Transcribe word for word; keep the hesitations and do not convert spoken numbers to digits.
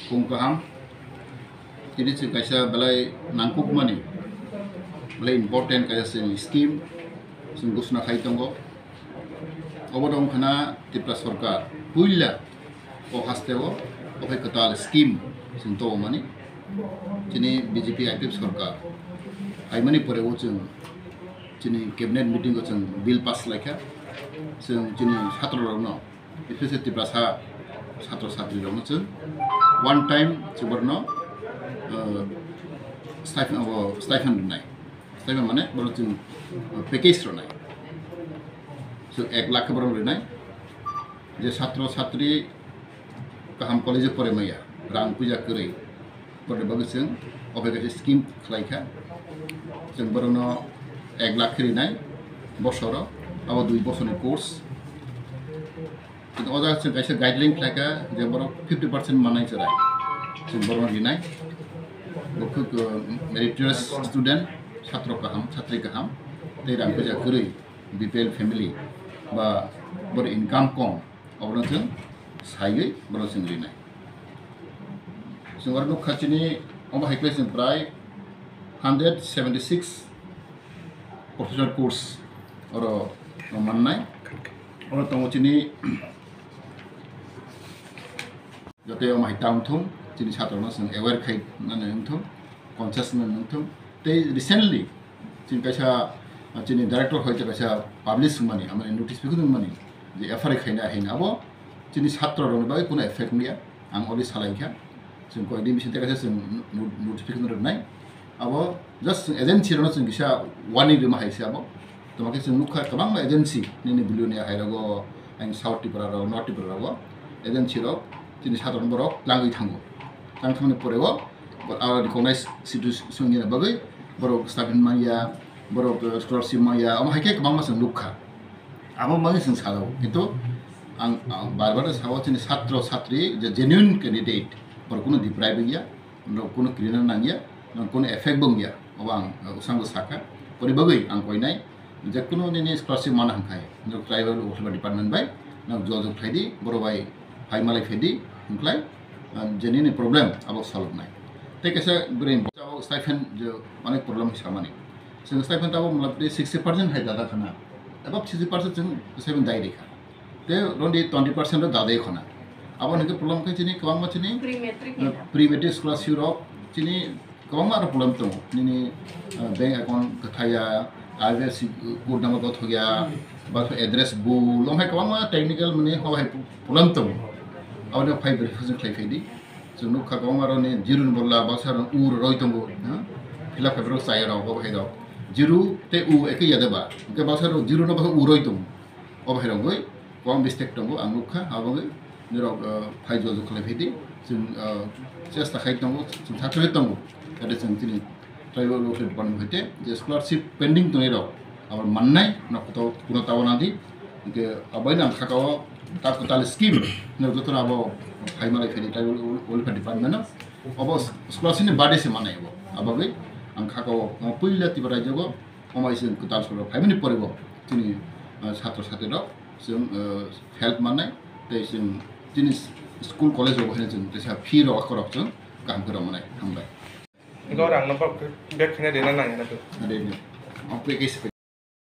Kung kaham, tini chwng kaisa belai nangkukmani, belai important kaisa chwng scheme chwng ghosna khai tongo. Obo wngkha na Tripura Sarkar puila o haste o, o hai kwtal scheme chwng tongmani. Chini B J P I P F sarkar phaimani pore o chwng chini cabinet meeting o chwng bill pass laikha. Chwng chini chhatro rokno, especially Tiprasa chhatro chhatri rokno chwng one time chwng borokno, uh, stipend, abo stipend rwnai. Stipend mane borok chwng, uh, package rwnai. So ek lakh borok rwnai. Je chhatro chhatri kaham college o pore maya, rang puja kwrwi, borokni bagwi chwng obo kaisa scheme khlai kha. Chwng borokno ek lakh khe rinai bosoro, abo dui bosorni course. Chwng o jaga chwng kaisa guideline khlai kha je borok fifty percent manai chwrai chwng borokno rinai. Bo khe, uh, meritorious student, chhatro kaham, chhatri kaham, tei rang puja kwrwi, B P L family ba borok income kom, obono chwng saiwi borok chwng rinai. Chwng oro nukha chini omo hai khe chwng prai hundred seventy six professional course oro mannai. Oro tongo chini joto omo hai tang thung, chini chhatro no chwng aware khai nani wng thung, conscious nani wng thung. Tei recently chini kaisa, ah, chini director hoite kaisa publish wngmani, amani notice phikung wngmani, je F R I khaina haina abo chini chhatro rokni bagwi kuno effect wngya, ang already salai kha. Chwng koyekni bisingtwi kaisa chwng no-, notification rwnai. Abo just chwng agency rokno chwng kisa warning rwma hai se abo. Tamo khe chwng nukha kwbangma agency nini billionaire hai rogo, ang South Tripura rogo, North Tripura rogo, agency rok chini chhatro borok langwi thango. Tang thangni pore o, bo aro recognized institution ni bagwi borok stipend manya, borok, eh, scholarship manya, omo hai khe kwbangma chwng nukha. Abo bagwi chwng sajao, kintu ang, ang bar bar sao chini chhatro chhatri je genuine candidate, borok kuno deprive wngya, borok kuno krina nangya, borok kuno effect bo wngya, obo ang, eh, bwskango sakha. Boni bagwi ang koinai, je kuno nini scholarship mana hwnkhai, norok tribal welfare department bai norok jojok khlai di, borok bai phai malai phai di, hwnkhai, eh, je nini problem abo solve nai. Tei kaisa bwrwi stipend je onek problem samani. Chwng stipend abo motha moti sixty percent hai dada khana. Above sixty percent chwng stipend dai rikha. Tei roni twenty percent ro dada khana. Abo hwnkhe problem khe chini kwbangma chini, pre-matric eh, ni pre-matric scholarship rok chini kwbangma aro problem tongo. Nini, eh, bank account kwthaiya, I F S C code number gothokya, ba address bul, omo hai kwbangma technical mani ho hai problem tongo. Abo no phai verification khlai phai di. Chwng nukha kwbangma rokni zero ni bodol baksa rok u roi tongo, ha? Fill up khairok chaya rok, bo hai rok. Zero tei u eke ya de ba? Hwnkhe baksa rok zero no baksa u roi tongo. Bo hai rok bai kwbang mistake tongo, ang nukha, abo bai norok, uh, phai jojo khlai phai di. Chwng, uh, chesta khai tongo, chwng thaklai tongo. Ade chwng chini tribal welfare department hoite je scholarship pending tongnai rok abo mannai, no koto kuno tawana di. Hwnkhe abo bai nang khaka o ta kwtal scheme no joto abo phai malai phai di tribal welfare department no. Abo scholarship ni bade se manai abo. Abo bai ang khaka o puila Tripura rajyo o omai se kwtal soro phaimani pore bo chini, ah, chhatro chhatri rok chwng, ah, help mannai tei chwng chini school college rok hai chwng teisa fee rok akorok chwng kaham khe rw mannai. Hambai. Ego rang no bak bag khina rina nang na tu. Ade ni. Ang package